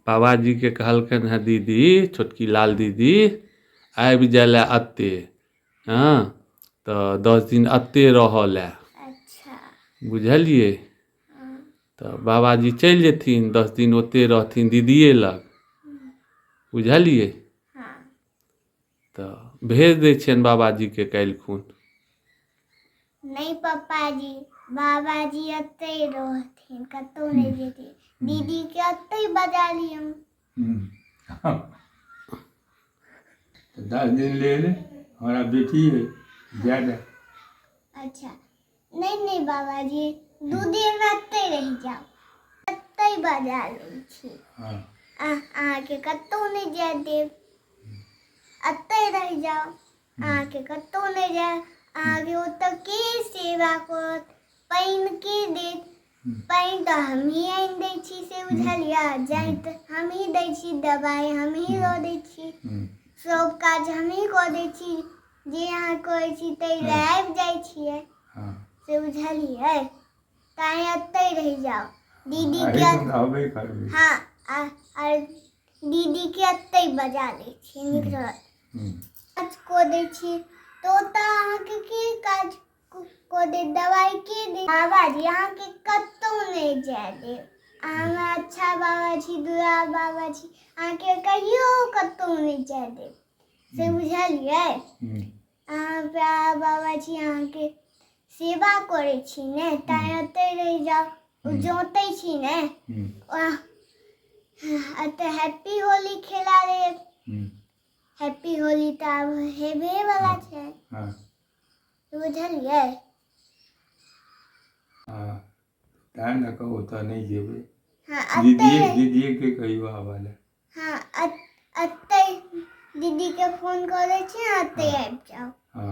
बाबाजीके कहलकनि हेँ दीदी, छोटकी लाल दीदी, आबि जाय लए एतहि। हँ, तऽ 10 दिन एतहि रहऽ लए। अच्छा। बुझलियै? तऽ बाबाजी चलि जेथिन, 10 दिन ओतहि रहथिन दीदिए लग। बुझलियै? हँ। तऽ भेज दै छियनि बाबाजीके काल्हि खुन। नहि पप्पाजी, बाबाजी एतहि रहथिन, कतहु नहि जेथिन। दीदीके एतहि बजा लियौन। तऽ 10 दिन लेल हमरा बेटी अइ जाय दे। अच्छा, नहि नहि बाबाजी, 2 दिन एतहि रहि जाउ, एतहि बजा लै छी। अहाँके कतहु नहि जाय देब, एतहि रहि जाउ, अहाँके कतहु नहि जाय। अहाँके ओतऽ के सेवा करत, पानि के देत? पानि तऽ हमही आनि दै छी, से बुझलियै? जाइत हमही दै छी, दबाइ हमही दऽ दै छी, सब काज हमही कऽ दै छी। जे अहाँ कहै छी ताहि लए आबि जाइ छियै, से बुझलियै? तैँ एतहि रहि जाउ। दीदीके रहबे करबै। हँ, आ दीदीके एतहि बजा लै छी, नीक रहत। काज कऽ दै छी तऽ ओतऽ अहाँके की काज कऽ देत, दबाइ के देत? बाबाजी, अहाँके कतहु नहि जाय देब। अहाँ हमरा अच्छा बाबा छी, दुलार बाबा छी, अहाँके कहियो कतहु नहि जाय देब, से बुझलियै? अहाँ प्यारा बाबा छी, अहाँके सेवा करै छी ने, तैँ ओतहि रहि जाउ। ओ जोतै छी ने, एतऽ हैप्पी होली खेला लेब। हैप्पी होली तऽ आब हेबे वला छै, बुझलियै? हँ, तैँ लऽ कऽ ओतऽ नहि जेबै। हँ। दीदीए एतै। दीदीएके कहियौ आबऽ लए। हँ, एतै दीदीके फोन कऽ दै छी, एतै आबि जाउ। हँ।